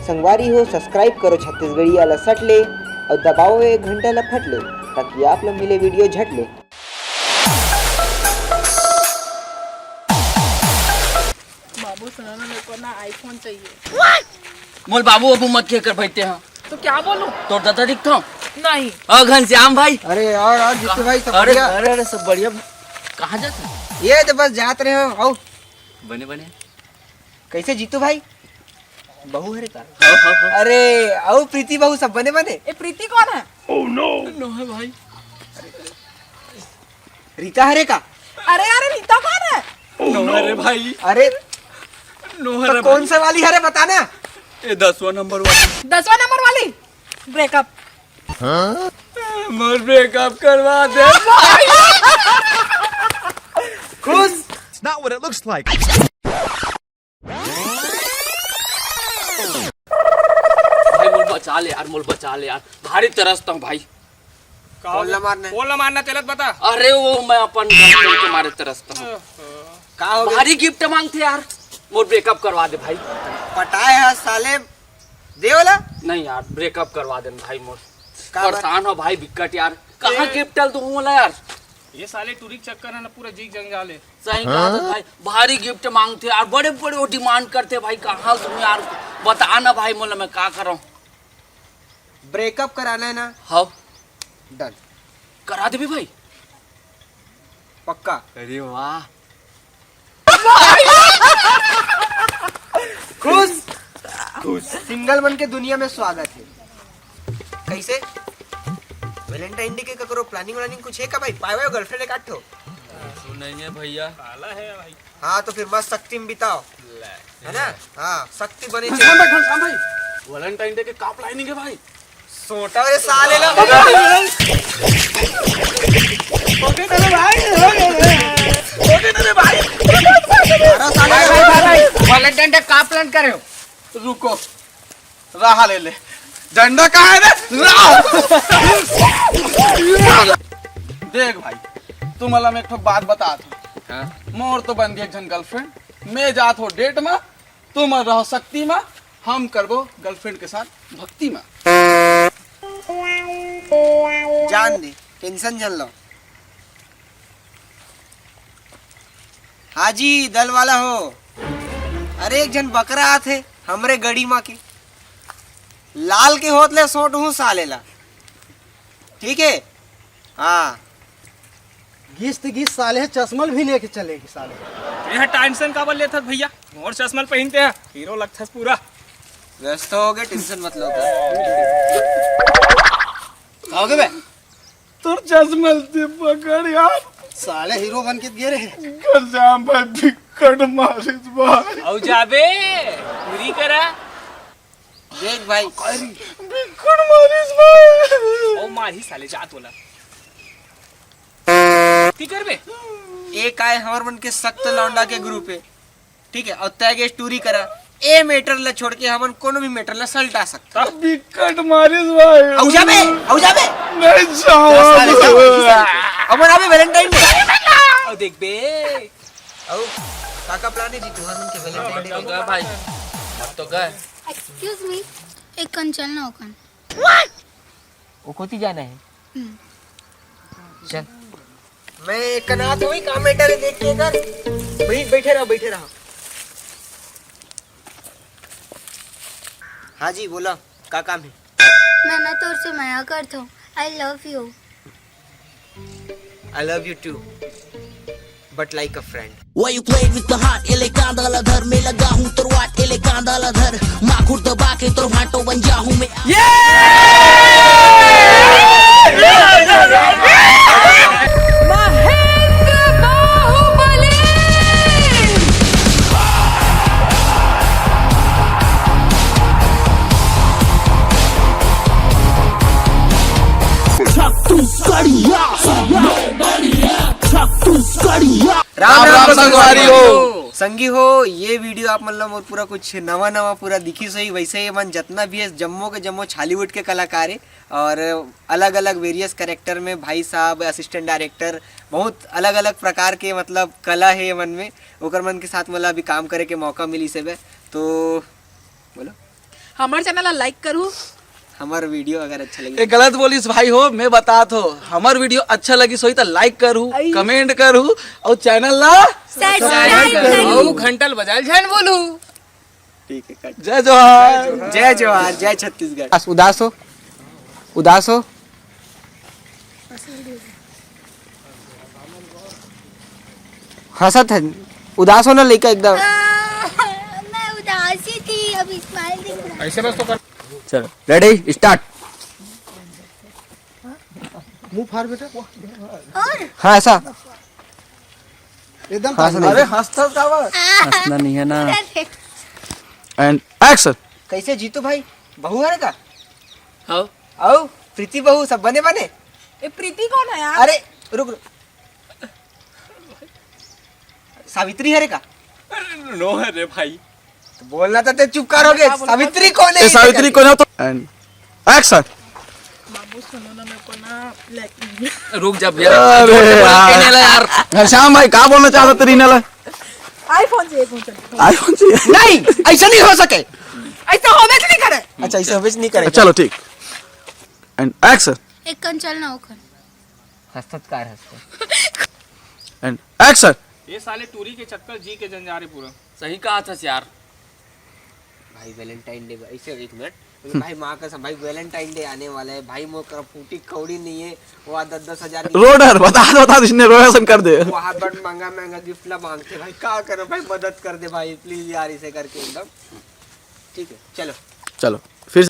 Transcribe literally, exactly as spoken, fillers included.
संगवारी हो, subscribe करो छत्तीसगढ़िया ला सट ले और दबाओ ये घंटा ला फट ले, ताकि आप ला मिले video झट ले। बाबू सुनो ना, मेरे को ना iPhone चाहिए। मोर बाबू अबू मत के कर बैठते हैं। तो क्या बोलूं? तोर दादा दिखता हूँ। नहीं। ओ घनश्याम भाई। अरे और और जीतू भाई, सब अरे बढ़िया? अरे अरे सब बढ़िया। कहाँ जाते हैं? ये तो बस जात रहे हो। आओ। बने बने। कैसे जीतू भाई? बहू हरे का? हाँ, हाँ, हाँ। अरे, आओ प्रीति बहू, सब बने बने? ए, प्रीति कौन है? नो है भाई। रीता हरे का? अरे यार, रीता कौन है? नो है रे भाई। अरे, नो है तो रे कौन सा वाली हरे, बताना। भाई। ये दसवां नंबर वाली। दसवां नंबर वाली। Breakup। मोर ब्रेकअप करवा दे। खुश? It's not what it looks like. भाई मोल बचा ले यार, मोल बचा ले यार, भारी तरसता हूँ भाई। कौन ला मारना है? कौन ला मारना, तेला तो बता। अरे वो मैं अपन गर्लफ्रेंड के मारे तरसता हूँ। का हो गया? भारी गिफ्ट मांगते यार, मोर ब्रेकअप करवा दे भाई। पटाए है साले, दे वाला। नहीं यार, ब्रेकअप करवा दे भाई मोर। का बात? परेशान हो भाई बिकट यार, कहाँ गिफ्ट दूँ बोला यार। ये साले टूरी के चक्कर है ना, पूरा जीग जंजाल है। सही कहा था भाई, भारी गिफ्ट मांगते यार, बड़े बड़े वो डिमांड करते भाई, कहाँ से यार, बता ना भाई, मोला मैं का करूँ। ब्रेकअप कराना है ना? हाँ। डन। करा देबे भाई। पक्का। अरे वाह। खुश? खुश। सिंगल मन के दुनिया में स्वागत है। कैसे? वैलेंटाइन डे के ककरो प्लानिंग व्लानिंग कुछ है का भाई? पाए हुए गर्लफ्रेंड एक आठ ठो? नहीं है भैया। हाँ, तो फिर मस्त शक्ति में बिताओ, है ना? हाँ, शक्ति बने घनश्याम भाई, घनश्याम भाई, वैलेंटाइन डे के का प्लानिंग है भाई? सोटा रे साले ला। वैलेंटाइन डे का प्लान करे हो? रुको, राह ले ले। झंडा कहाँ है रे? राह। देख भाई, तुम वाला मैं एक ठो बात बता था। मोर तो बन गए एक झन गर्लफ्रेंड, मैं जात हो डेट में, तुम रहो शक्ति में, हम करबो गर्लफ्रेंड के साथ भक्ति में। जान दे, टेंशन झन लो। हाजी दल वाला हो, अरे एक झन बकरा आथे हमरे गड़ी मा के, लाल के होत ले सोट हूँ साले ला, ठीक है? हाँ। गिस्त गिस्त साले चश्मल भी लेके चलेगी साले। ये टेंशन काबर लेथस भैया, मोर चश्मल पहनते हैं, हीरो लगथस पूरा। व्यस्त हो गए, टेंशन मत लो। खाओगे बे? तोर चश्मल से पकड़ यार। साले हीरो बन के गिरे हैं। घनश्याम भाई बिकट मारिस भाई। औ जाबे, पूरी करा। देख भाई, बिकट मारिस भाई। ओ मार ही साले, जा तोला। ती करबे? एक आए हमर मन के सख्त लौंडा के ग्रुप है, ठीक है, और तय गे टूरी करा। ए मैटर ला छोड़ के हमन कोनो भी मैटर ला सलटा सकता। बिकट मारिस भाई। औ जाबे, औ जाबे। नहीं जाओ। हमन आबे वैलेंटाइन डे। औ देखबे। औ काका प्लान है जी तुहार मन के वैलेंटाइन डे? तो गए भाई, अब तो गए। Excuse me, एक कन चल ना ओकन। वो कोती जाना है? हम्म। चल। मैं एक कन आत होई, काम मैटर है, देख के कर। वहीं बैठे रहो, बैठे रहो। हाँ जी, बोला, का काम है? मैं ना तोर से मया करता हूँ। I love you। I love you too, but like a friend. Why you playing with the heart? एले कांदा ला धर, मैं लगा हूँ तोर वाट, एले कांदा ला धर, माखुर दबा के तोर भाटो बन जा हूँ मैं। महेंद्र बाहुबली। छत्तीसगढ़िया, छत्तीसगढ़िया। राम राम संगवारी हो। संगी हो, ये वीडियो आप मतलब मोर पूरा कुछ नवा नवा पूरा दिखी सही। वैसे ये मन जितना भी है, जम्मो के जम्मो छॉलीवुड के कलाकार है और अलग अलग वेरियस कैरेक्टर में भाई साहब, असिस्टेंट डायरेक्टर, बहुत अलग अलग प्रकार के मतलब कला है ये मन में। ओकर मन के साथ मतलब अभी काम करे के मौका मिली से बे। तो बोलो। हमर चैनल ला लाइक करू। हमर वीडियो अगर अच्छा लगे ये गलत बोलिस भाई हो, मैं बतात हो, हमर वीडियो अच्छा लगिस होही त लाइक करू, आई। कमेंट करू और चैनल ला सब्सक्राइब करू। अउ घंटल बजाल झन बोलू। ठीक है कट। जय जोहार। जय जोहार, जय छत्तीसगढ़। बस उदास हो, उदास हो। हंसत है, उदास हो ना लइका एकदम। मैं उदासी थी, अब स्माइल दिख रहा है। चलो रेडी स्टार्ट। मुंह फाड़ बेटा। और हाँ ऐसा। एकदम हाँ, ताली। सुन। अरे हंसता का बा? हंसना नहीं है ना। And action. कैसे जीतू भाई, बहू हरे का? हाँ। अउ प्रीति बहू सब बने बने? ए प्रीति कौन है यार? अरे रुक रुक। सावित्री हरे का? नो है रे भाई। तो बोलना था, ते चुप करोगे। सावित्री कौन है? ए सावित्री कौन है तो? And action. बाबू सुनो ना, मेरे को ना लाइक रुक जा भैया। अरे यार। कहने ला यार। घनश्याम भाई का बोलना चाहता तेरी नाला? आईफोन चाहिए कौन चल। आईफोन चाहिए। नहीं, ऐसा नहीं हो सके। ऐसा होबे नहीं करे। अच्छा, ऐसे होबे नहीं करे। चलो ठीक। And action. एक कन चल ना ओखन। हंसत कार हंसत। And action. ये साले टूरी के चक्कर जी के जंजारे पूरा। सही कहा था यार। भाई वैलेंटाइन डे, ऐसे एक मिनट। भाई माँ कसम, भाई वैलेंटाइन डे आने वाला है भाई, मोर करा फूटी कौड़ी नहीं है। वहाँ दस दस हजार की रोडर बता दो, बता दो, इसने रोया सन कर दे। वहाँ बड़ महंगा महंगा गिफ्ट ला मांगते भाई, का करो भाई, मदद कर दे भाई प्लीज यार, इसे करके एकदम। ठीक है, चलो। चलो।